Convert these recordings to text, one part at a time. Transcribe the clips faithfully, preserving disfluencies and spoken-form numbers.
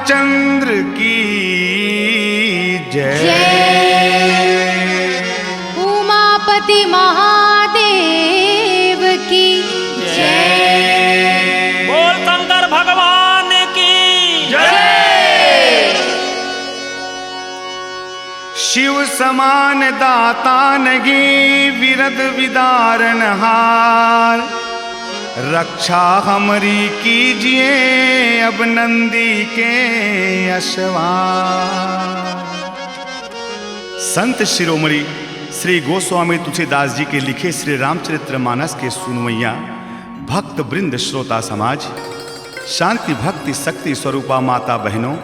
चंद्र की जय। जय। उमापति महादेव की जय। बोल शंकर भगवान की जय। शिव समान दाता नहीं, विरद विदारण हार। रक्षा हमरी कीजिए अब नंदी के अशवार। संत शिरोमणि श्री गोस्वामी तुलसीदास जी के लिखे श्री रामचरित्र मानस के सुनवैया भक्त वृंद, श्रोता समाज, शांति भक्ति शक्ति स्वरूपा माता बहनों,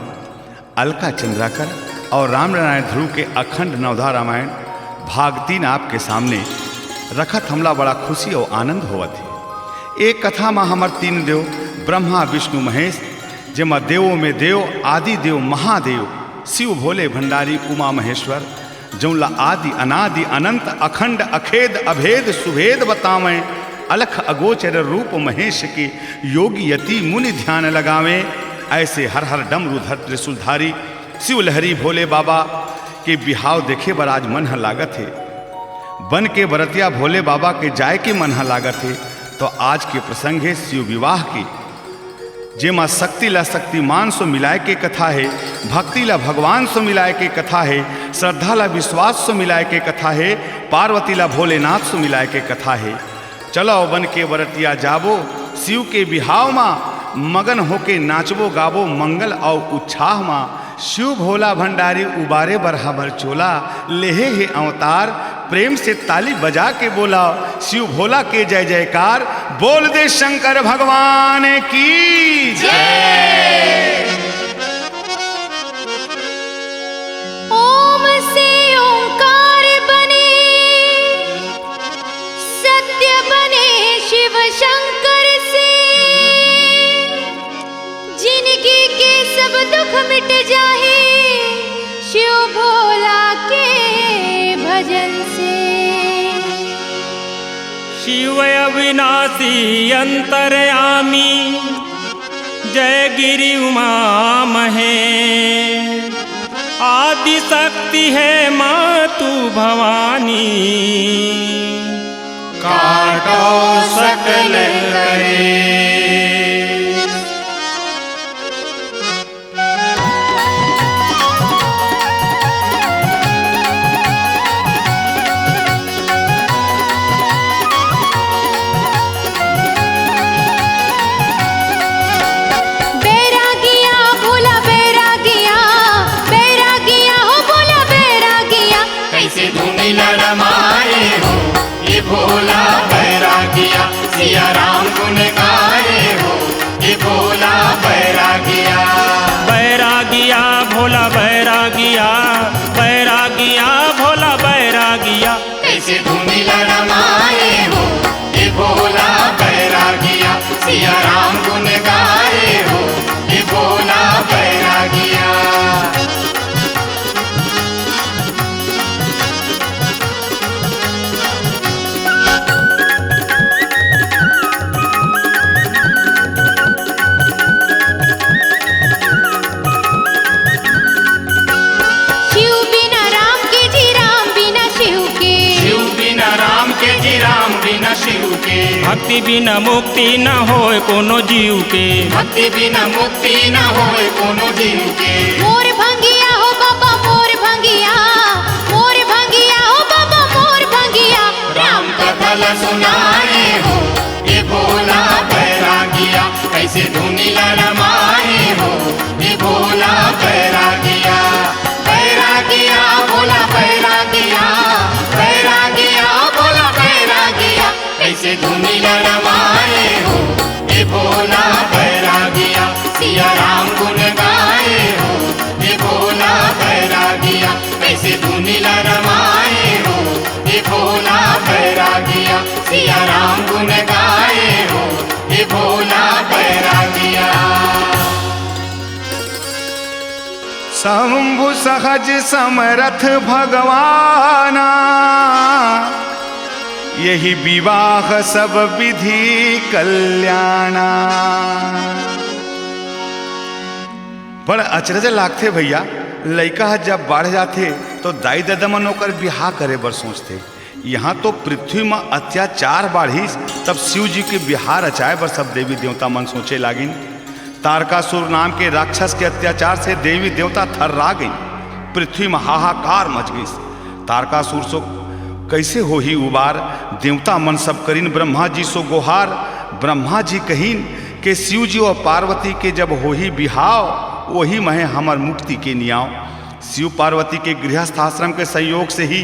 अलका चंद्राकर और रामनारायण ध्रुव के अखंड नवधा रामायण भाग तीन आपके सामने रखत हमला बड़ा खुशी और आनंद होवत हे। एक कथा मा हमर तीन देव ब्रह्मा विष्णु महेश, जेमा देवों में देव आदि देव महादेव शिव भोले भंडारी उमा महेश्वर, जौन ला आदि अनादि अनंत अखंड अखेद अभेद सुभेद बतावैं, अलख अगोचर रूप महेश के, योगी यति मुनि ध्यान लगावैं। ऐसे हर हर डमरूधर त्रिशूलधारी शिव लहरी भोले बाबा के बिहाव देखे बर आज मन ह लागत हे। बन के बरतिया भोले बाबा के जाय के मन ह लागत हे। तो आज के प्रसंग हे शिव विवाह के, जेमा शक्ति ला शक्तिमान सो मिलाय के कथा हे, भक्ति ला भगवान सो मिलाय के कथा हे, श्रद्धा ला विश्वास सो मिलाय के कथा हे, पार्वती ला भोलेनाथ सो मिलाय के कथा हे। चलो बन के बरतिया जाबो शिव के बिहाव मा, मगन होके नाचबो गाबो मंगल अउ उच्छाह मा। शिव भोला भंडारी उबारे बर हमर चोला, लेहे हे अवतार। प्रेम से ताली बजा के बोला शिव भोला के जय जयकार। बोल दे शंकर भगवान की जय। ओम से ओंकार बने, सत्य बने शिव शंकर से। जिनगी के सब दुख मिट जाही शिव भोला के भजन से। शिव अविनाशी अंतर्यामी, जय गिरि उमा महेश। आदि शक्ति हे मातु भवानी, काटो सकल कलेश। बैरागिया भोला बैरागिया, बैरागिया हो भोला बैरागिया। कैसे धुनी लड़माए हो ये भोला बैरागिया, सिया राम गुन गाए हो ये भोला बैरागिया। बैरागिया भोला बैरागिया, बैरागिया भोला बैरागिया। कैसे धुनी लड़माए हो ये भोला बैरागिया, सिया राम गुन गाए हो ये भोला बैरागिया। शिव बिना राम के जी, राम बिना शिव के। शिव बिना राम के जी, राम बिना शिव के। भक्ति बिना मुक्ति न होय कोनो जीव के। भक्ति बिना मुक्ति न होय कोनो जीव के। मोर भंगिया हो बाबा, मोर भंगिया, मोर भंगिया हो बाबा, मोर भंगिया। राम कथा ला सुनाए हो ये भोला बैरागिया, कैसे धुनी लड़माए हो ये भोला बैरागिया। बैरागिया भोला बैरागिया, बैरागिया भोला बैरागिया। कैसे धुनी लड़माए हो ये भोला बैरागिया, सिया राम गुन गाए हो ये भोला बैरागिया। कैसे धुनी लड़माए हो ये भोला बैरागिया, सिया राम गुन गाए हो ये भोला बैरागिया। शंभु सहज समरथ भगवाना, यही विवाह सब विधि कल्याणा। बड़ अचरज लागथे भइया, लइका ह जब बाढ़ जाथे, तो दाई ददा मन ओकर बिहाव करे बर सोचथे। इहाँ तो पृथ्वी म अत्याचार बाढ़िस, तब शिव जी के बिहाव रचाए बर सब देवी देवता मन सोचे लागिन। तारकासुर नाम के राक्षस के अत्याचार से देवी देवता थर्रा गइन। पृथ्वी म हाहाकार मच गइस। तारकासुर सो कइसे होही उबार? देवता मन सब करिन ब्रह्मा जी सो गोहार। ब्रह्मा जी कहिन के शिव जी अउ पार्वती के जब होही बिहाव, ओही महे हमर मुक्ति के नियाव। शिव पार्वती के गृहस्थ आश्रम के संयोग से ही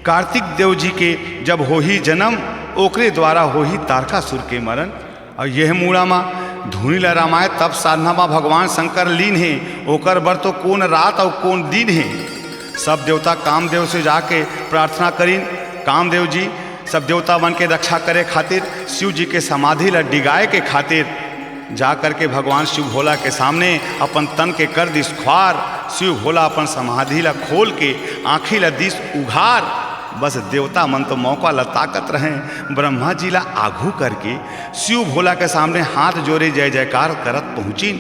कार्तिक देव जी के जब होही जन्म, ओकरे द्वारा होही तारकासुर के मरण। अउ यह मूड़ा म धुनी ल रमाए तप साधना म भगवान शंकर लीन हे, ओकर बर तो कोन रात अउ कोन दिन हे। सब देवता कामदेव से जाके प्रार्थना करिन, कामदेव जी सब देवता मन के रक्षा करे खातिर, शिव जी के समाधि ल डिगाए के खातिर जा करके भगवान शिव भोला के सामने अपन तन के कर दिस खुवार। शिव भोला अपन समाधि ल खोल के आँखी ल दिस उघार। बस देवता मन तो मौका ल ताकत रहें, ब्रह्मा जी ल आघू करके शिव भोला के सामने हाथ जोरे जय जयकार करत पहुँचिन।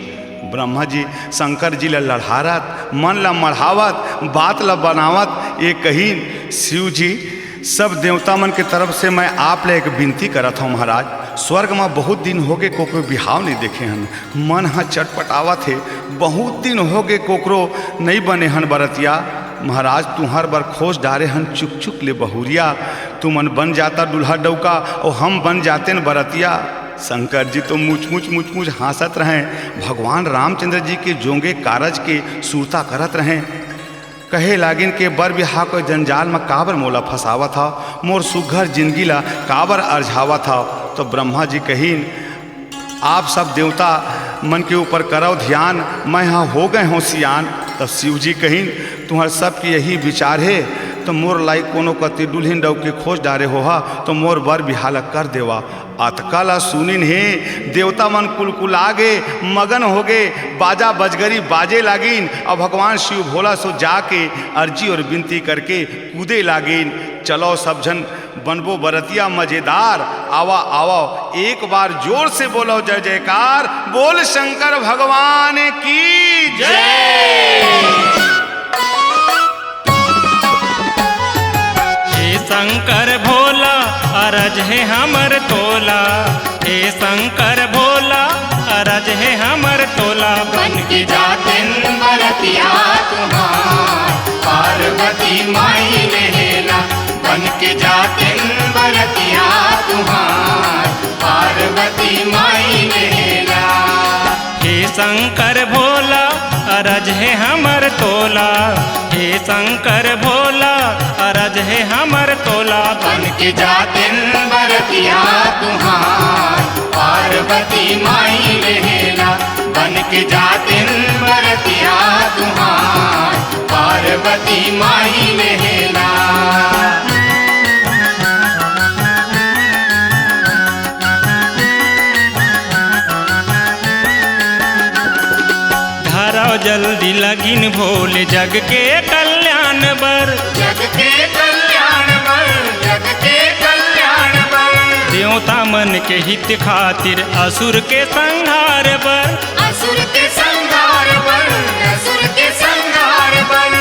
ब्रह्मा जी शंकर जी ल लड़हारत, मन ल मढ़ावत, बात ल बनावत ये कहिन, शिव जी, सब देवता मन के तरफ से मैं आप ले एक बिनती करत हौं महाराज, स्वर्ग म बहुत दिन होगे कोकरो बिहाव नइ देखे हन, मन ह चटपटावत हे, बहुत दिन होगे कोकरो नइ बने हन बरतिया। महाराज तुंहर बर खोज डारे हन चुक चुक ले बहुरिया, तुमन बन जाता दूल्हा डउका अउ हम बन जातेन बरतिया। शंकर जी तो मुचमुच मुचमुच हाँसत रहें, भगवान रामचंद्र जी के जोंगे कारज के सुरता करत रहें। कहे लागिन के बर बिहाव के जंजाल म काबर मोला फंसावत हव, मोर सुघर जिनगी ल काबर अरझावत हव। तो ब्रह्मा जी कहिन, आप सब देवता मन के ऊपर करव ध्यान, मैं ह हो गए हौं सियान। तब शिव जी कहिन, तुंहर सबके यही विचार हे, तो मोर लाइक कोनो कति दुल्हिन डउकी खोज डारे होहा, तो मोर बर बिहाव ल कर देवा। अतका ला सुनिन हे, देवता मन कुलकुला गे, मगन होगे, बाजा बजगरी बाजे लागिन। अब भगवान शिव भोला सो जाके अर्जी अउ बिनती करके कूदे लागिन। चलो सब झन बनबो बरतिया मजेदार, आवा आवा एक बार जोर से बोलो जय जयकार, बोल शंकर भगवान की जय। हे शंकर भोला, अरज हे हमर तोला। हे शंकर भोला, अरज हे हमर तोला। बन के जातेन बरतिया तुंहर, पार्वती माई लेहेला। बन के जातेन बरतिया तुंहर, पार्वती माई लेहेला। हे शंकर भोला, अरज हे हमर तोला। हे शंकर भोला, अरज हे हमर तोला। बन के जातेन बरतिया तुंहर, पार्वती माई लेहेला। बन के जातेन बरतिया तुंहर, पार्वती माई लेहेला। धरव जल्दी लगिन भोले जग के कल्याण बर। जग के कल्याण बर, जग के कल्याण बर। देवता मन के हित खातिर असुर के संहार बर। असुर के संहार बर, असुर के संहार बर।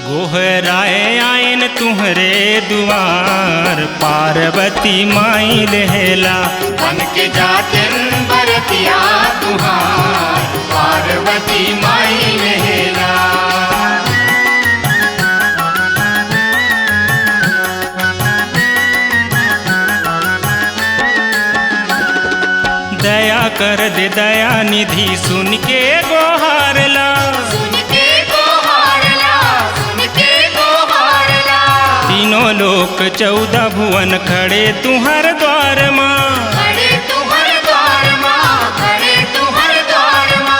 गोहराए आएन तुंहरे दुआर, पार्वती माई लेहेला। बन के जातेन बरतिया तुंहर, पार्वती माई लेहेला। दया कर दे दया निधि, सुन के गोहार ला। सुन के गोहार ला, सुन के गोहार ला। तीनों लोक चौदह भुवन खड़े तुंहर द्वार मा। खड़े तुंहर द्वार मा, खड़े तुंहर द्वार मा।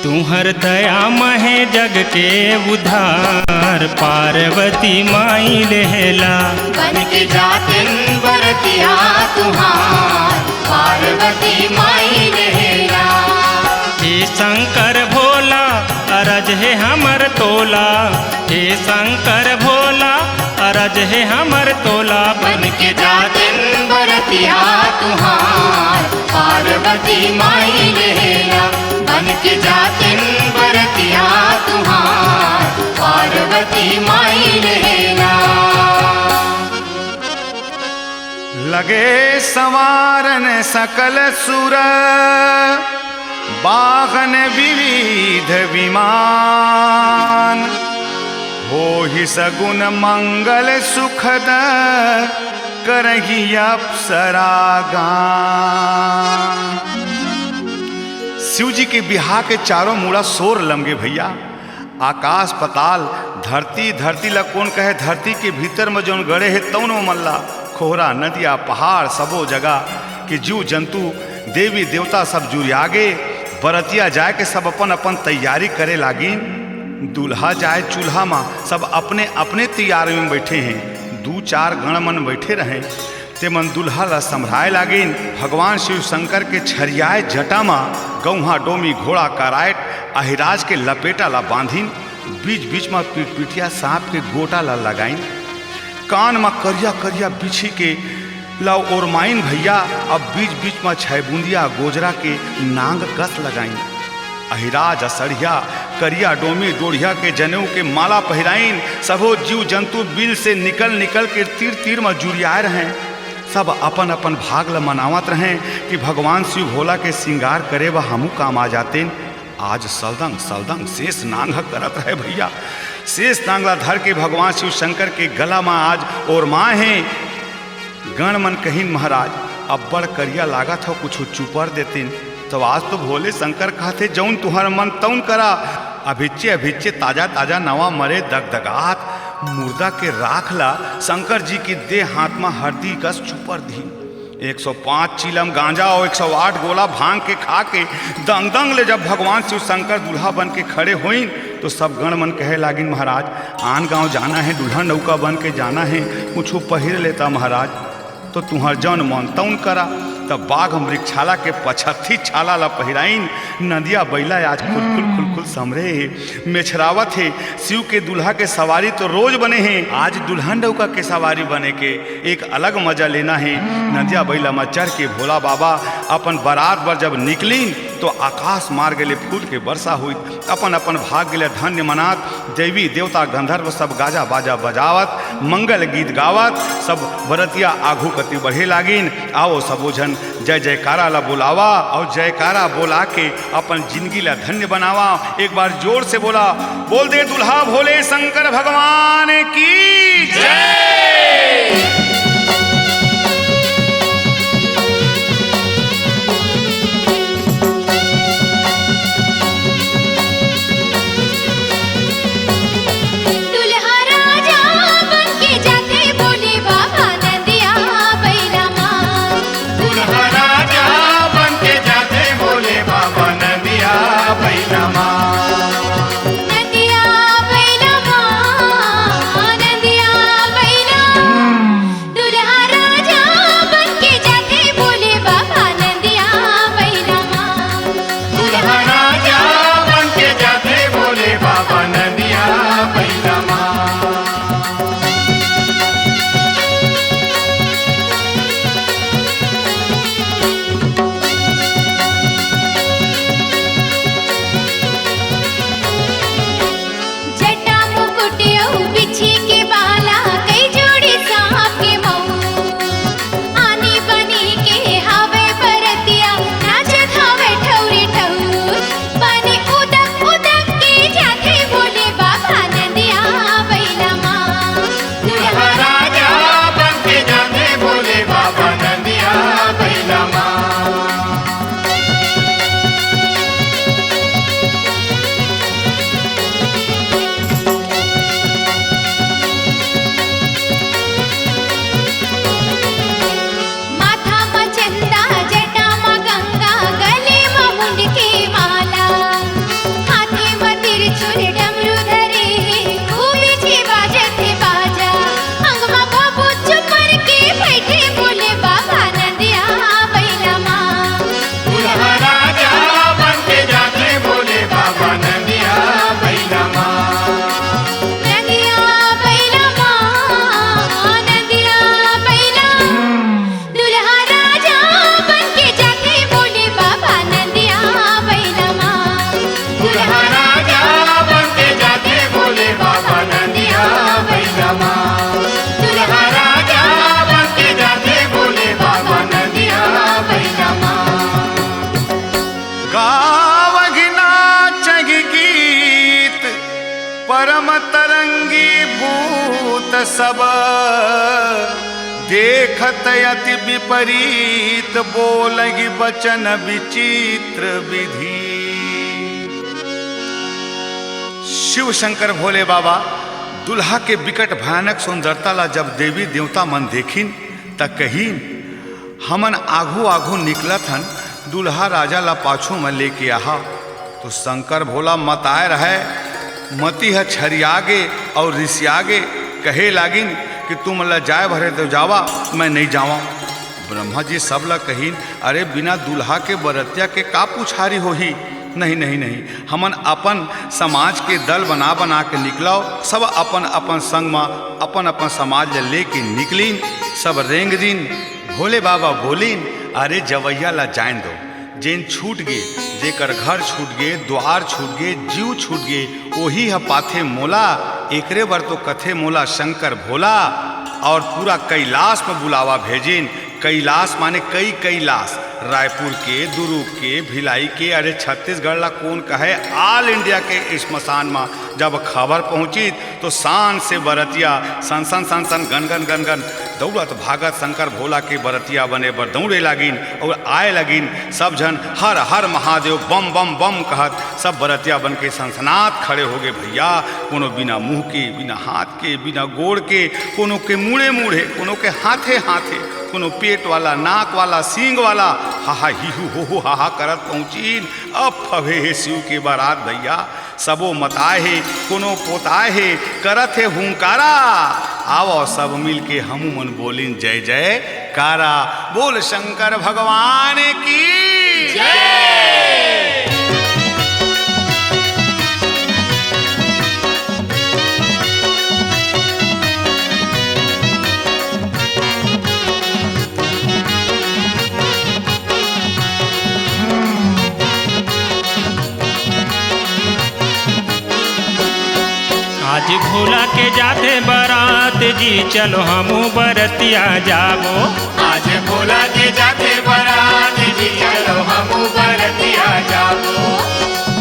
तुंहर दया महे जग के उद्धार, पार्वती माई लेहेला। बन के जातेन बरतिया तुंहर, पार्वती माई लेहेला। हे शंकर भोला, अरज हे हमर तोला। हे शंकर भोला, रज हे हमर तोला बन के जातिन बरतिया तुहार, पार्वती माई लेला बन के जातिन बरतिया तुहार, पार्वती माई लेला। लगे संवारन सकल सुर, वाहन विविध विमान, होहि सगुन मंगल सुखद, करही अप्सरा गान। शिव जी के बिहाव के चारों मुड़ा शोर लमगे भइया। आकाश पताल, धरती, धरती ला कोन कहे, धरती के भीतर म जउन गड़े हे तउन म मन ला, खोहरा, नदिया, पहाड़, सबो जगह के जीव जंतु, देवी देवता सब जुरिया गे। बरतिया जाए के सब अपन अपन तैयारी करे लागिन। दूल्हा जाए चूल्हा म, सब अपने अपने तैयारी म बइठे हें। दू चार गण मन बइठे रहें। ते मन दूल्हा ला संभराए लागिन। भगवान शिव शंकर के छरियाए जटा म गौहा, डोमी, घोड़ा, कराएट अहिराज के लपेटा ला बांधिन। बीच बीच म पिटपिटिया सांप के गोटा ला लगाइन। कान म करिया करिया बिछी के ला ओरमाइन भइया। अब बीच बीच म छै बुंदिया गोजरा के नांग कस लगाइन। अहिराज असड़िया, करिया डोमी, डोढ़िया के जनेऊ के माला पहिराइन। सबो जीव जंतु बिल से निकल निकल के तीर तीर म जुरियाए रहें। सब अपन अपन भाग ल मनावत रहें कि भगवान शिव भोला के सिंगार करे बर हमू काम आ जातेन। आज सलदंग सलदंग शेष नांग ह करत रहे भइया। शेष नांग ला धर के भगवान शिव शंकर के गला म आज ओरमाए हें। गण मन कहिन, महाराज, अब्बड़ करिया लागत हव, कुछु चुपर देतिन। तो आज तो भोले शंकर कहथे, जउन तुहर मन तउन करा। अभिच्चे अभिच्चे ताजा ताजा नवा मरे दगदगात मुर्दा के राख ला शंकर जी के देह हाथ म हरदी कस चुपर दिहिन। एक सौ पाँच चीलम गांजा अउ एक सौ आठ गोला भांग के खा के दंग दंग ले जब भगवान शिव शंकर दूल्हा बन के खड़े होइन, तो सब गण मन कहे लागिन, महाराज, आन गांव जाना हे, दुल्हन नौका बन के जाना हे, कुछु पहिर लेता महाराज, तो तुहर जउन मन तउन करा। तब बाघ मृगछाला के पछत्थी छाला ला पहिराइन। नदिया बइला आज खुलखुल खुलखुल समरे हे, मेछरावत हे। शिव के दूल्हा के सवारी तो रोज बने हे, आज दुल्हन नौका के सवारी बने के एक अलग मजा लेना हे। नदिया बइला म चढ़ के भोला बाबा अपन बरात बर जब निकलिन, तो आकाश मार्ग ले फूल के वर्षा होइत। अपन अपन भाग्य ले धन्य मनात देवी देवता गंधर्व सब गाजा बाजा बजावत मंगल गीत गावत सब बरतिया आघू कति बढ़े लागिन। आओ सबो झन जय जयकारा ला बोलावा अउ जयकारा बोला के अपन जिंदगी ला धन्य बनावा। एक बार जोर से बोला, बोल दे दुल्हा भोले शंकर भगवान की जय। दुल्हा राजा बन के जाथे भोले बाबा नंदिया बैला मा। दुल्हा राजा बन के जाथे भोले बाबा नंदिया बैला मा। नंदिया बैला मा, नंदिया बैला। दुल्हा राजा बन के जाथे भोले बाबा नंदिया बैला मा। दुल्हा राजा बन के जाथे भोले बाबा नंदिया बैला मा। परम तरंगी भूत सब, देखत अति विपरीत, बोलहि बचन विचित्र विधि। शिव शंकर भोले बाबा दुल्हा के बिकट भयानक सुंदरता ला जब देवी देवता मन देखिन, त कहिन, "हमन आघू आघू निकलत हन, दुल्हा राजा ला पाछू म लेके आहा।" तो शंकर भोला मताए रहय, मति ह छरिया गे अउ रिसिया गे, कहे लागिन कि तुम ला जाए भरे तो जावा, मैं नइ जावंव। ब्रह्मा जी सब ला कहिन, "अरे, बिना दुल्हा के बरतिया के का पुछारी होही? नहीं, नहीं, नहीं, हमन अपन समाज के दल बना बना के निकलव।" सब अपन अपन संग म अपन अपन समाज ला लेके निकलिन। सब रेंग दिन। भोले बाबा बोलिन, "अरे, जवैया ला जाएन दो, जेन छूट गे, जेकर घर छूट गे, द्वार छूट गे, जीव छूट गे, ओही ह पाथे मोला, एकरे बर तो कथे मोला शंकर भोला।" और पूरा कैलाश म बुलावा भेजिन। कैलाश माने कई कैलाश, रायपुर के, दुरूग के, भिलाई के, अरे, छत्तीसगढ़ ला कोन कहे, all India के श्मशान म जब खबर पहुंचिस, तो शान से बरतिया सन सन सन सन, गन गन गन गन, दौड़त भागत शंकर भोला के बरतिया बने बर दौड़े लागिन और आए लागिन। सब झन हर हर महादेव, बम बम बम कहत सब बरतिया बन के सनसनात खड़े हो गे भैया। कोनो बिना मुंह के, बिना हाथ के, बिना गोड़ के, कोनो के मुड़े मुड़े, कोनो के हाथे हाथे, कोनो पेट वाला, नाक वाला, सींग वाला, हा हा ही हू हो हो हा हा करत पहुंचिन। अब फवे हे शिव के बारात भैया, सबो मताए हे, कोनो पोताए हे, करत हे हुंकारा। आवो सब मिल के हमू मन बोलिन जय जयकारा। बोल शंकर भगवान की जय। आज भोला के जाथे बरात जी, चलो हमू बरतिया जाबो। आज भोला के जाथे बरात जी, चलो हमू बरतिया जाबो।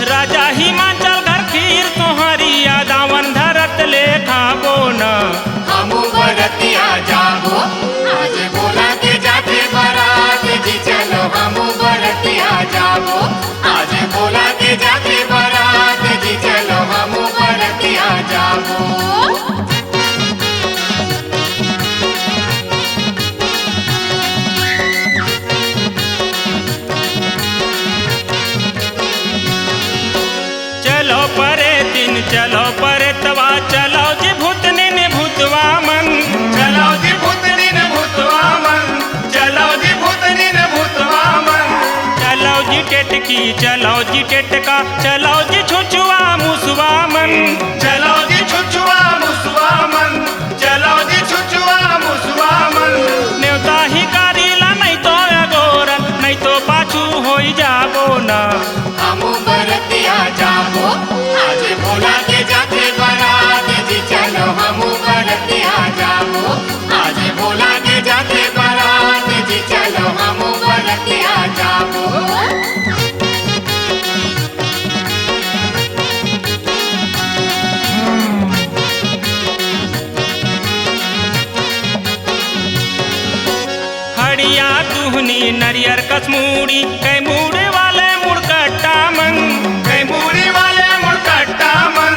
राजा हिमाचल घर खीर सोहरिया दावन धरत ले खाबो न। हमू बरतिया जाबो, आज भोला के जाथे बरात जी, चलो हमू बरतिया जाबो। आज भोला के जाथे बरात जी, चलो हमू बरतिया जाबो। चलो परे दिन, चलो परे तवा, चलो जी भूतनिन भूतवा मन। चलो जी भूतनिन भूतवा मन, चलो जी भूतनिन भूतवा मन। चलो जी टेटकी, चलो जी टेटका, चलो जी छुछुआ मुसवा मन। चलो जी छुछुआ मुसवा मन, चलो जी छुछुआ मुसवा मन। नेवता ही कारीला नहीं तो अगोरन, नहीं तो पाछू होई जाबो ना। हमू बरतिया जाबो, आज भोला के जाथे बरात जी, चलो हमू बरतिया जाबो। आज भोला के जाथे बरात जी, चलो हमू बरतिया जाबो। हड़िया दुहनी नरियर कस मूड़ी, कई मूड़ी वाले मुड़कट्टा मन। कई मूड़ी वाले मुड़कट्टा मन,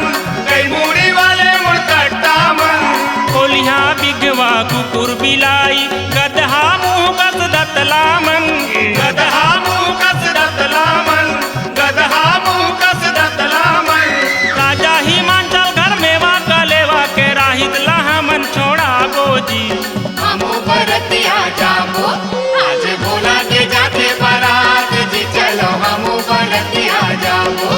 कई मूड़ी वाले मुड़कट्टा मन। कोलिहा बिगवा कुकुर बिलाई, गदहा मुंह कस दतला मन। गदहा मुंह कस दतला मन, गदहा मुंह कस दतला मन। राजा हिमांचल घर मेवा कलेवा के राहित ला हमन छोड़ाबो जी। हमू बरतिया जाबो, आज भोला के जाथे बरात जी, चलो हमू बरतिया जाबो।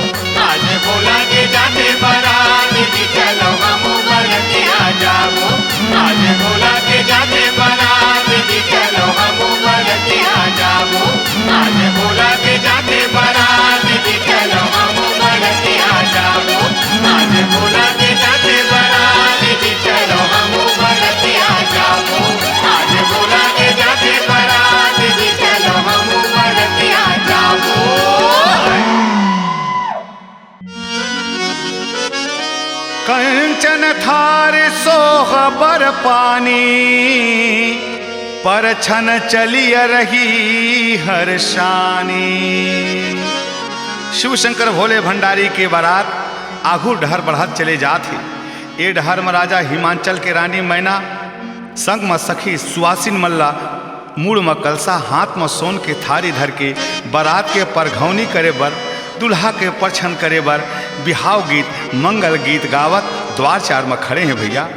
आज भोला के जाथे बरात जी, चलो हमू बरतिया जाबो। आज भोला के जाथे बरात जी, चलो हमू बरतिया कंचन थार सोह बर पानी, परछन चलिय रही हरषानी। शिव शंकर भोले भंडारी के बारात आघू डहर बढ़त चले जात हे। ए डहर म राजा हिमांचल के रानी मैना संग म सखी सुवासिन मन ला मुड़ म कलसा, हाथ म सोन के थारी धर के बरात के परघौनी करे बर, दूल्हा के परछन करे बर बिहाव गीत, मंगल गीत गावत द्वार चार म खड़े हे भैया।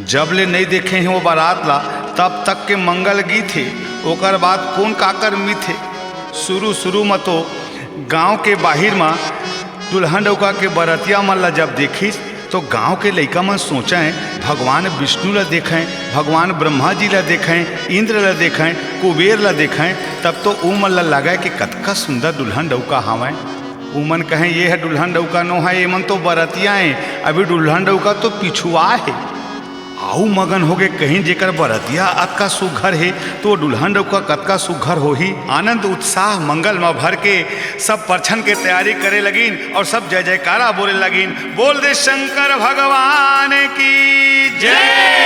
जब ले नइ देखे हे वो बरात ला, तब तक के मंगल गीत हे, ओकर बाद कोन काकर मीत हे। शुरू-शुरू म तो गांव के बाहिर म दुल्हन डउका के बरतिया मन ला जब देखिस, तो गांव के लइका मन सोचें, भगवान विष्णु ला देखें, भगवान ब्रह्मा जी ला देखें, इंद्र ला देखें, कुबेर ला देखें, तब तो उमन ला लगे कि कतका सुंदर दुल्हन डउका हावय। उमन कहें, "ये ह दुल्हन डउका नो हे, एमन तो बरतिया हें, अभी दुल्हन डउका तो पिछुआ हे।" आऊ मगन होगे कहिन, "जेकर बरतिया अतका सुघर हे, तो वो दुल्हन डउका कतका सुघर होही।" आनंद उत्साह मंगल म भर के सब परछन के तैयारी करे लगिन और सब जय जयकारा बोले लगिन, "बोल दे शंकर भगवान की जय।"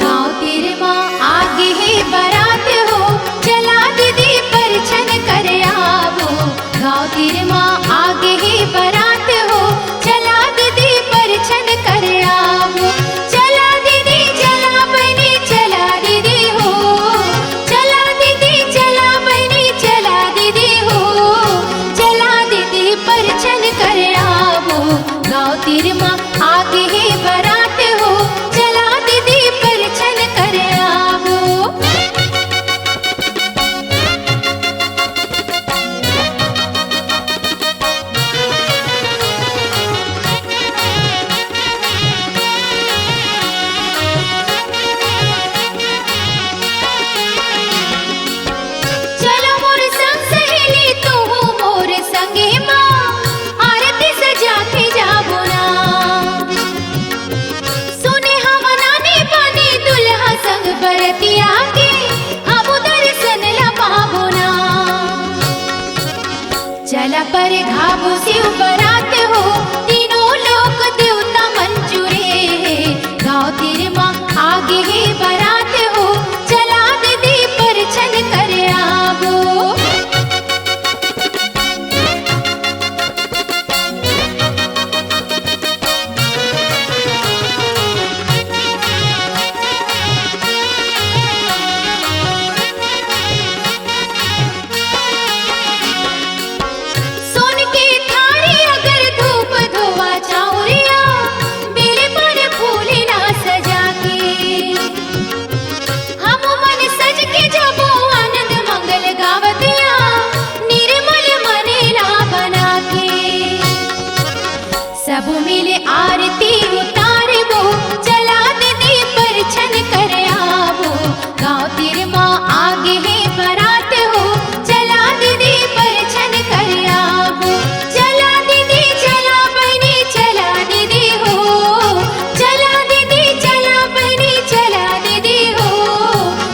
गांव तीर म आगे हे बरात हो, चला दीदी परछन कर आवो। गांव तीर म आगे हे बरात हो, चला दीदी परछन कर आवो। चला दीदी, चला बहिनी, चला दीदी हो। चला दीदी, चला बहिनी, चला दीदी हो। चला दीदी परछन कर आवो। गांव तीर म आगे हे बरात हो, चला दीदी परछन कर आवो। चलो मोर संग सहेली, तू मोर संगे माँ, आरती सजा के जाबो ना। सुने हवा नानी पानी दुल्हा संग बरतिया के, हम दर्शन ला पाबो ना। चला परघाबो शिव बरात हो, तीनों लोक देवता मन जुरे हे। गांव तीर म आगे हे बरात हो, चला दीदी परछन कर आवो। सोन के थारी अगर धूप धोवा चाउरिया, बेल पर फूल ला सजा के। हम मन सज के जाबो आनंद मंगल गावतिया, निर्मल मन ला बना के। सब मिल आरती उतारबो, चला दीदी परछन कर आवो। गांव तीर म आगे हे बरात हो, चला दीदी परछन कर आवो। चला दीदी, चला बहिनी, चला दीदी हो। चला दीदी, चला बहिनी, चला दीदी हो।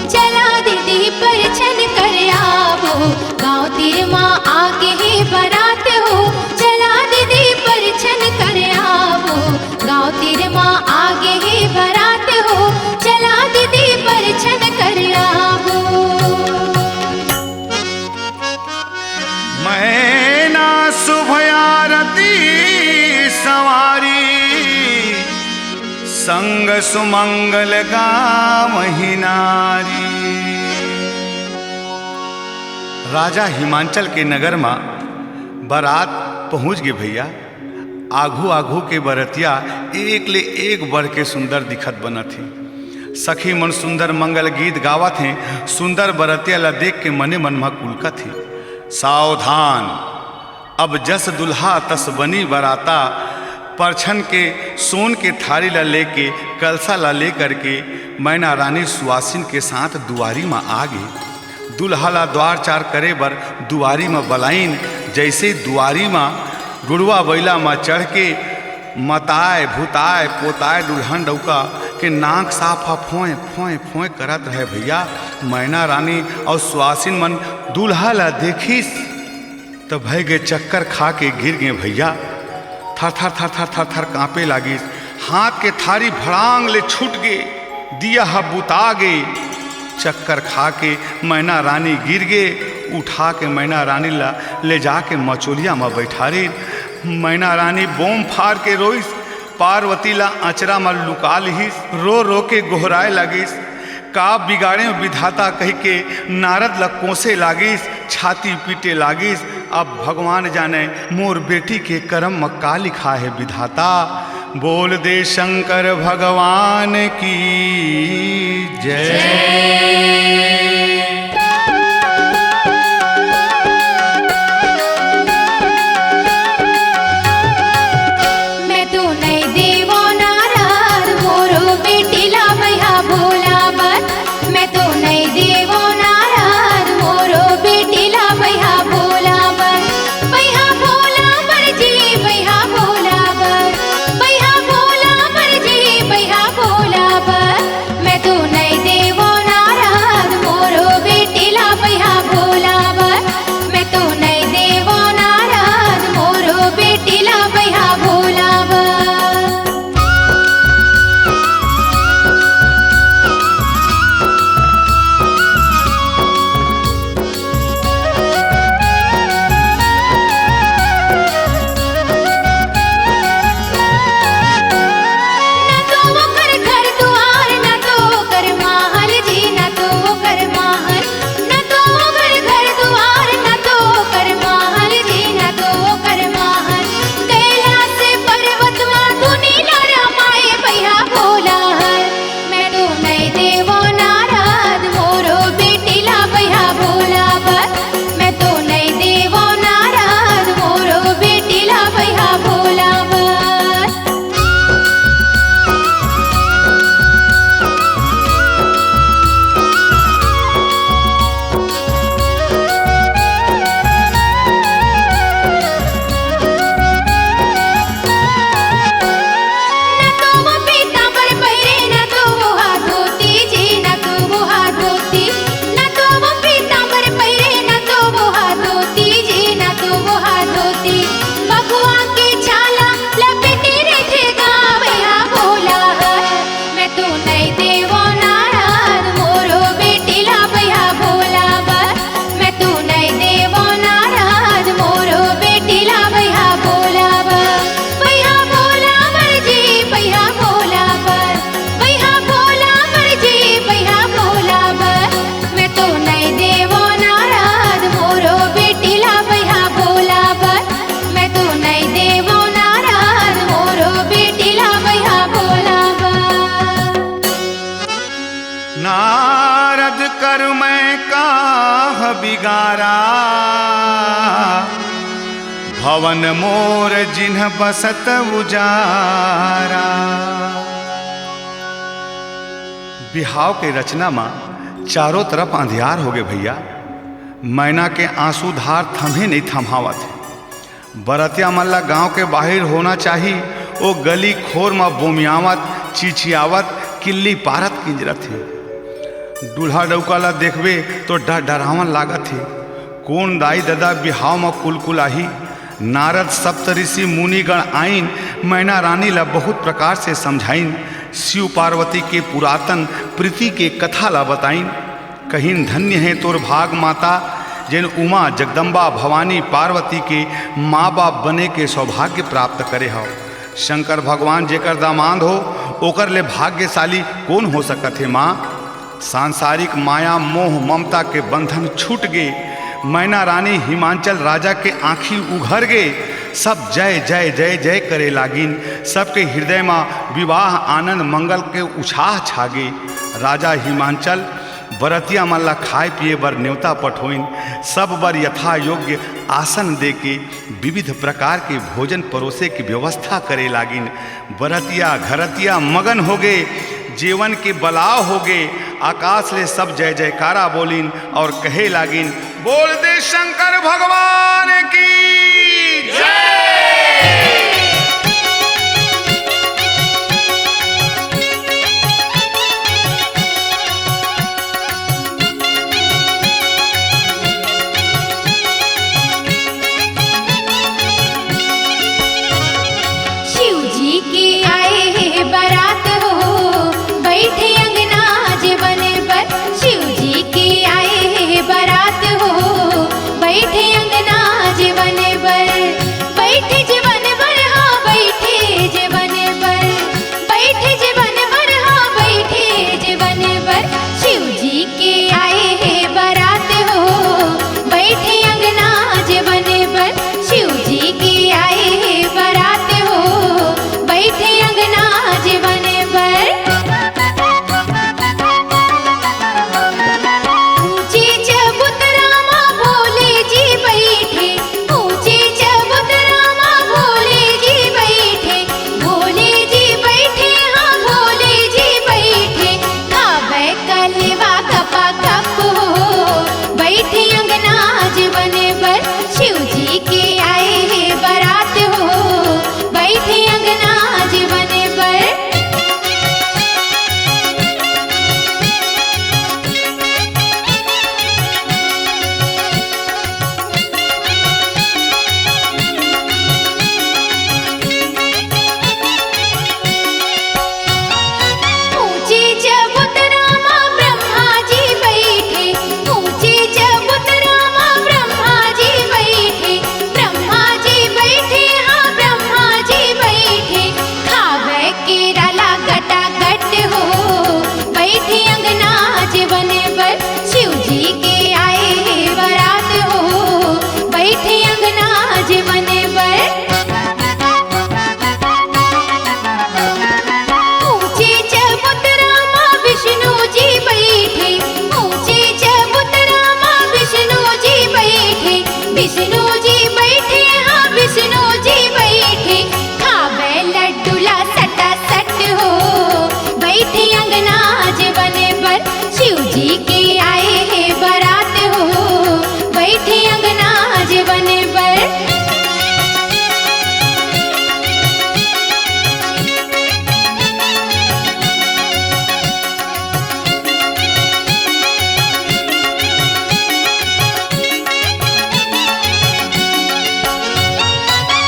चला दीदी परछन कर आवो। गांव तीर म आगे हे बरात हो, चला दीदी परछन कर आवो। गांव तीर म आगे हे बरात हो, चला दीदी परछन कर आवो। मैना शुभ आरती संवारी, संग सुमंगल गावही नारी। राजा हिमांचल के नगर म बरात पहुंच गे भैया। आघू आघू के बरतिया एक ले एक बढ़ के सुंदर दिखत बनत हे। सखी मन सुंदर मंगल गीत गावत हें, सुंदर बरतिया ला देख के मने मन म कुलकत हे। सावधान, अब जस दुल्हा तस बनी बराता। परछन के सोन के थारी ला लेके, कलसा ला लेकर के मैना रानी सुवासिन के साथ दुआरी म आ गे। दुल्हा ला द्वार चार करे बर दुआरी म बलाइन। जइसे दुआरी म गुड़वा बइला म चढ़ के मताय, भुताय, पोताय दुल्हन डउका के नाक साफ ह फोंय, फोंय, फोंय करत रहे भइया। मैना रानी अउ सुवासिन मन दुल्हा ला देखिस त भय गे चक्कर खा के गिर गे भइया। थर थर थर थर थर थर कांपे लागिस। हाथ के थारी भड़ांग ले छूट गे, दिया ह बुता गे। चक्कर खा के मैना रानी गिर गे। उठा के मैना रानी ला ले जाके मचोलिया म बैठारिन। मैना रानी बोम फार के रोइस, पार्वती ला अचरा म लुका लिहिस, रो रो के गोहराए लागिस। का बिगाड़े विधाता कहिके नारद ल कोसे लागिस, छाती पीटे लागिस। अब भगवान जाने मोर बेटी के करम म का लिखा हे विधाता। बोल दे शंकर भगवान की जय। मैं तो नइ देवो नारद, मोरो बेटी ला बइहा भोला बर। मैं तो नइ देवो नारद, मोरो बेटी ला बइहा भोला बर। बइहा भोला बर जी, बइहा भोला बर। बइहा भोला बर जी, बइहा भोला बर। मैं तो नइ देवो नारद, मोरो बेटी ला बइहा भोला बर। मैं तो नइ देवो नारद, मोरो बेटी ला बइहा भोला बर। न तो ओकर घर दुआर, न तो ओकर महल जी, न तो ओकर महल, न तो ओकर घर दुआर, न तो ओकर महल जी, न तो ओकर महल। कैलाश पर्वत मा धुनी ला रमाए बइहा भोला हर। मैं तो नइ देवो नारद, मोरो बेटी ला बइहा भोला बर। मैं तो नइ देवो नारद, मोरो बेटी ला बइहा भोला बर। न तो वो पीतांबर पहिरे, न तो वो हा धोती जी, न तो वो हा धोती। न तो वो पीतांबर पहिरे, न तो वो हा धोती जी, न तो वो हा धोती। बघवा के छाला लपेटे रहिथे गा बइहा भोला हर। मैं तो नइ देवो नारद, मोरो बेटी ला बइहा भोला बर। मैं तो नइ देवो नारद, मोरो बेटी ला बइहा भोला बर। बइहा भोला बर जी, बइहा भोला बर। बइहा भोला बर जी, बइहा भोला बर। मैं तो नइ देवो नारद, मोरो बेटी ला बइहा भोला बर। मैं तो नइ देवो नारद, मोरो बेटी ला बइहा भोला बर। नारद करुँ मैं काह बिगारा, भवन मोर जिन्ह बसत उजारा। बिहाव के रचना म चारों तरफ अंधियार होगे भइया। मैना के आंसू धार थमहे नइ थमहावत हे। बरतिया मन ला गांव के बाहिर होना चाही, ओ गली खोर म बोमियावत, चिचियावत, किल्ली पारत किंजरत हे। दूल्हा डउका ला देखबे तो डर डरावन लागत हे। कोन दाई ददा बिहाव म कुलकुलाही? नारद सप्तऋषि मुनिगण आइन, मैना रानी ला बहुत प्रकार से समझाइन। शिव पार्वती के पुरातन प्रीति के कथा ला बताइन। कहिन, धन्य हे तोर भाग माता, जेन उमा, जगदम्बा, भवानी, पार्वती के माँ बाप बने के सौभाग्य प्राप्त करे हव। शंकर भगवान जेकर दामाद हो, ओकर ले भाग्यशाली कोन हो सकत हे माँ? सांसारिक माया, मोह, ममता के बंधन छूट गे। मैना रानी हिमांचल राजा के आँखी उघर गे। सब जय, जय, जय, जय करे लागिन। सबके हृदय म विवाह आनंद मंगल के उछाह छागे। राजा हिमांचल बरतिया मन ला खाए पिए बर नेवता पठोइन। सब बर यथा योग्य आसन देके विविध प्रकार के भोजन परोसे के व्यवस्था करे लागिन। बरतिया घरतिया मगन होगे, जेवन के बलाव होगे। आकाश ले सब जय जयकारा बोलिन और कहे लागिन, "बोल दे शंकर भगवान की जय।" शिव जी के आए हे बारात हो, बैठे अंगना जेवन बर। शिव जी के आए हे बारात हो, बैठे अंगना जेवन बर। बैठे जेवन बर, हाँ, बैठे जेवन बर। बैठे जेवन बर, हाँ, बैठे जेवन बर। शिव जी के आए हे बारात हो, बैठे अंगना जेवन बर। शिव जी के आए हे बारात हो, बैठे अंगना जेवन बर। ऊंचे चबूतरा मा भोले जी बैठे, ऊंचे चबूतरा मा भोले जी बैठे, भोले जी बैठे, हाँ, भोले जी बैठे। खावे कलेवा गपा गप हो, बैठे अंगना जेवन बर। शिव जी के आए हे बारात हो, बैठे अंगना जेवन बर। ऊंचे चबूतरा मा ब्रह्मा जी बैठे, ऊंचे चबूतरा मा ब्रह्मा जी बैठे, ब्रह्मा जी बैठे, हाँ, ब्रह्मा जी बैठे। खावे केरा ला गटागट हो, बैठे अंगना जेवन बर। शिव जी के आए हे बारात हो, बैठे अंगना जेवन बर। ऊंचे चबूतरा मा विष्णु जी बैठे, ऊंचे चबूतरा मा विष्णु जी बैठे, विष्णु जी बैठे, हाँ, विष्णु जी बैठे। खावे लड्डू ला सटा सट हो, बैठे अंगना जेवन बर। शिव जी के आए हे बारात हो, बैठे अंगना जेवन बर।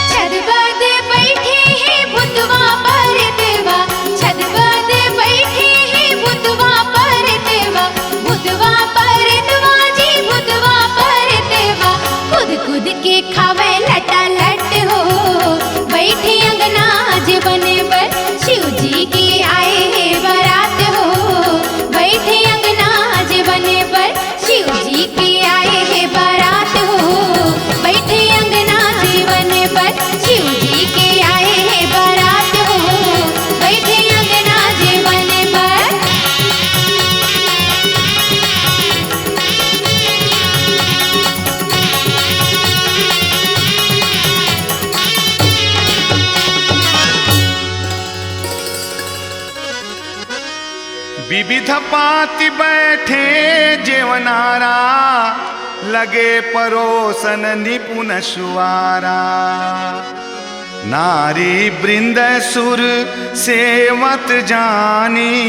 छत बद बैठे हे भूतवा परतवा, छत बद बैठे हे भूतवा परतवा, भूतवा परतवा जी, भूतवा परतवा। कूद कूद के खावे लटा लट हो, बैठे अंगना जेवन बर। शिव जी के आए हे बारात हो, बैठे अंगना जेवन बर। शिव जी के आए हे बारात हो, बैठे अंगना जेवन बर। शिव जी के आए हे बारात हो, बैठे अंगना जेवन बर। विविध पांति बैठे जेवनारा, लगे परोसन निपुन सुवारा। नारी वृंद सुर सेवत जानी,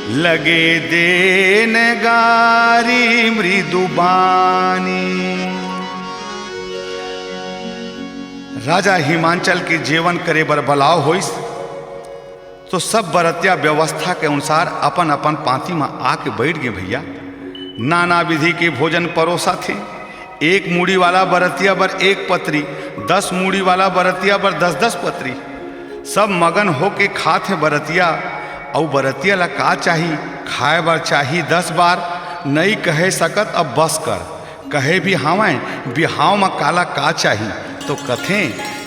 लगे देन गारी मृदु बानी। राजा हिमांचल के जेवन करे बर बलाव होइस, तो सब बरतिया व्यवस्था के अनुसार अपन अपन पांती म आके बैठ गे भैया। नाना विधि के भोजन परोसा थे। एक मूड़ी वाला बरतिया बर एक पतरी, दस मूड़ी वाला बरतिया बर दस दस पतरी। सब मगन होके खात हे बरतिया। अउ बरतिया ला का चाही? खाए बर चाही दस बार। नइ कहे सकत अब बस कर। कहे भी हावय, बिहाव म काला का चाही? तो कथें,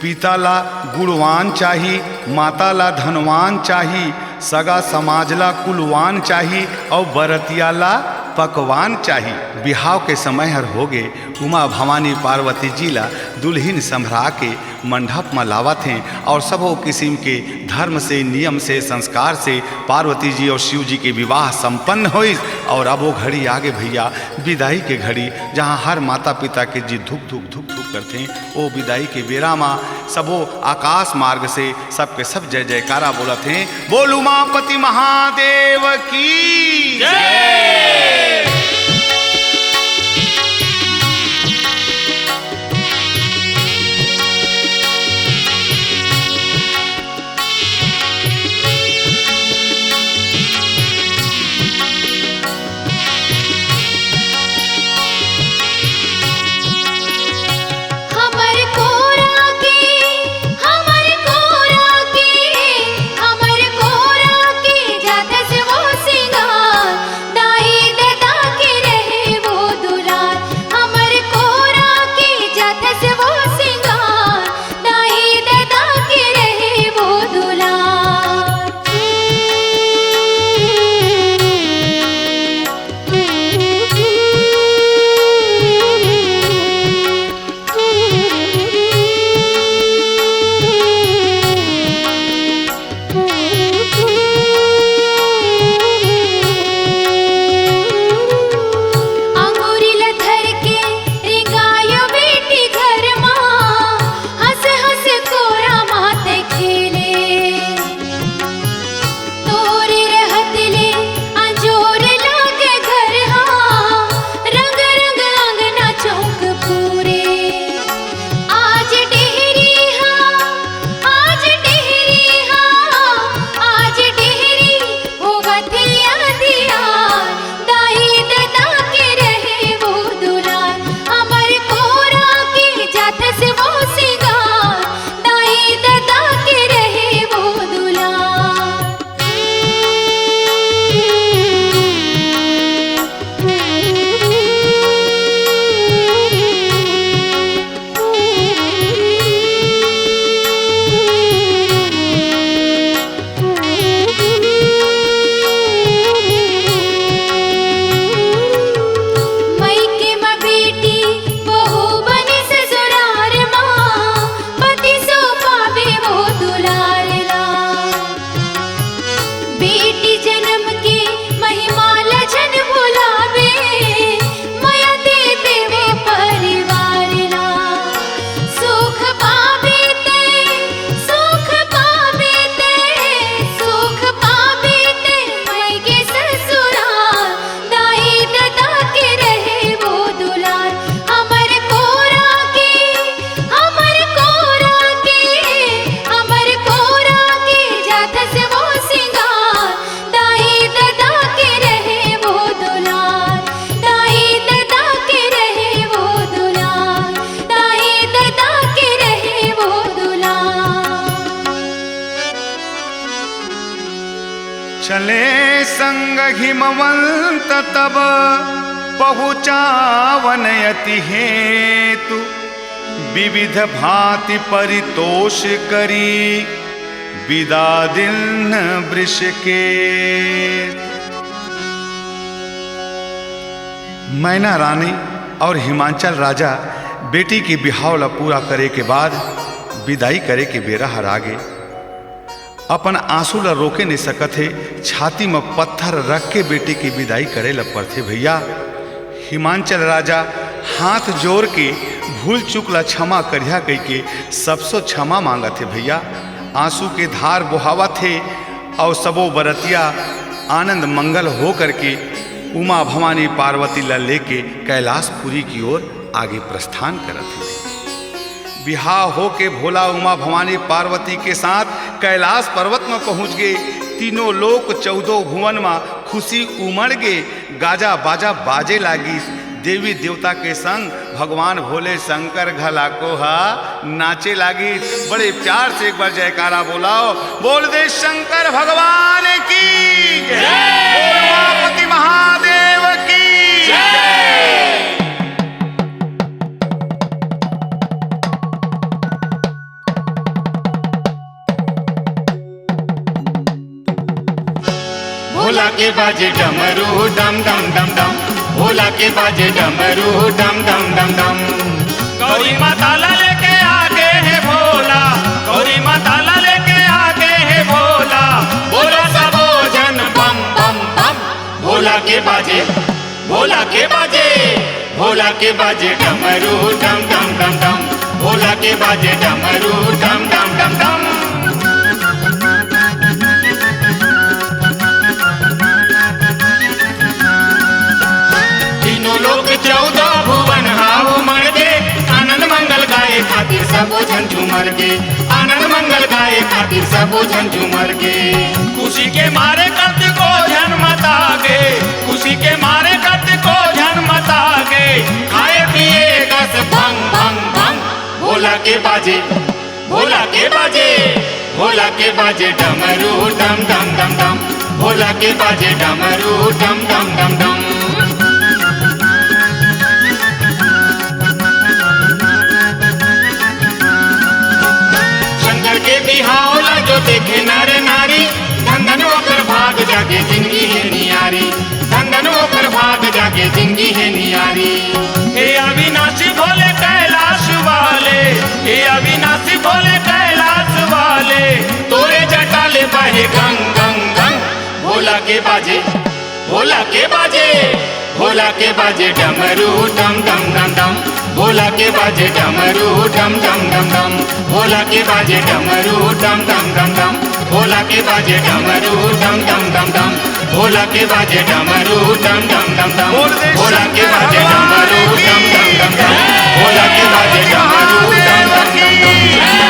पिता ला गुणवान चाही, माता ला धनवान चाही, सगा समाज ला कुलवान चाही अउ बरतिया ला पकवान चाही। बिहाव के समय हर होगे, उमा भवानी पार्वती जी ला दुल्हिन संभरा के मंडप म लावत हें अउ सबो किसिम के धर्म से, नियम से, संस्कार से पार्वती जी अउ शिव जी के विवाह संपन्न होइस। अउ अब वो घड़ी आगे भैया, बिदाई के घड़ी, जहाँ हर माता पिता के जी धुक धुक धुक धुक करथे। ओ बिदाई के बेरा म सबो आकाश मार्ग से सबके सब जय जयकारा बोलत हें, "बोल उमापति महादेव की जय।" हमर कोरा के, हमर कोरा के, हमर कोरा के जाथस वो सिंगार, दाई ददा के रहे वो दुलार। हमर कोरा के जाथस वो सिंगार, दाई ददा के रहे वो दुलार। अंगूरी ल धर के रेंगायो बेटी घर मा, हंस हंस कोरा मा ते खेले। तोरे रहत ले अंजोर लागे घर हा, रंग रंग अंगना चौक पूरे। आज डेहरी हा, आज डेहरी हा, आज डेहरी होवत हे अंधियार। दाई ददा के रहे वो दुलार, हमर कोरा के जाथस वो सिंगार। दाई ददा के रहे वो दुलार। मइके म बेटी बहू बने ससुरार मा, पति सो पावे वो दुलार ला। बेटी जनम के महिमा ल झन भुलावे, मया दे देवे परिवार ला। सुख पावे ते, सुख पावे ते, सुख पावे ते, मइके ससुरार, दाई ददा के रहे वो दुलार। हमर कोरा के, हमर कोरा के, हमर कोरा के जाथस वो सिंगार। दाई ददा के रहे वो दुलार, दाई ददा के रहे वो दुलार, दाई ददा के रहे वो दुलार। चले संग हिमवंत तब पहुँचावन अति हेतु, विविध भांति परितोष करी बिदा दिन वृष के। मैना रानी अउ हिमांचल राजा बेटी के बिहाव ला पूरा करे के बाद बिदाई करे के बेरा हर आगे। अपन आंसू ला रोके नइ सकत हे, छाती म पत्थर रख के बेटी के बिदाई करे ला परथे भैया। हिमांचल राजा हाथ जोर के भूल चूक ला क्षमा करिहा कहिके सबसो क्षमा मांगत हे भैया। आंसू के धार बोहावत हे अउ सबो बरतिया आनंद मंगल हो करके उमा भवानी पार्वती ला लेके कैलाशपुरी की ओर आगे प्रस्थान करत हे। बिहाव होके भोला उमा भवानी पार्वती के साथ कैलाश पर्वत म पहुंच गे। तीनों लोक चौदह भुवन म खुशी उमड़ गे। गाजा बाजा बाजे लागिस। देवी देवता के संग भगवान भोले शंकर घला को हा नाचे लागिस। बड़े प्यार से एक बार जयकारा बोलाओ, बोल दे शंकर भगवान की जय। बोल उमापति महादेव की जय। के बाजे डमरू डम डम डम डम, भोला के बाजे डमरू डम डम डम डम। गौरी माता ला लेके आगे हे भोला, गौरी माता ला लेके आगे हे भोला, बोला सबो झन बम बम बम। भोला के बाजे, भोला के बाजे, भोला के बाजे डमरू डम डम डम डम, भोला के बाजे डमरू डम डम डम डम। तीनों लोक चौदह भुवन हाव मड़ गे, आनंद मंगल गाए खातिर सबो झन झूमर गे, आनंद मंगल गाए खातिर सबो झन झूमर गे। खुशी के मारे कतको झन मता गे, खुशी के मारे कतको झन मता गे, खाए पिए कस भंग भंग भंग। भोला के बाजे, भोला के बाजे, भोला के बाजे डमरू डम डम डम डम, भोला के बाजे डमरू डम डम डम डम। शंकर के बिहाव ला जो देखे नर नारी, धन धन ओकर भाग जागे जिंदगी हे नियारी, धन धन ओकर भाग जागे जिंदगी हे नियारी। हे अविनाशी भोले कैलाश वाले, हे अविनाशी भोले कैलाश वाले, तोरे जटा ले बहे गंग गंग गंग। भोला के बाजे, भोला के बाजे, भोला के बाजे डमरू डम डम डम डम, भोला के बाजे डमरू डम डम डम डम, भोला के बाजे डमरू डम डम डम डम, भोला के बाजे डमरू डम डम डम डम, भोला के बाजे डमरू डम डम डम डम, भोला के बाजे डमरू डम डम डम डम, भोला के बाजे डमरू डम डम डम डम।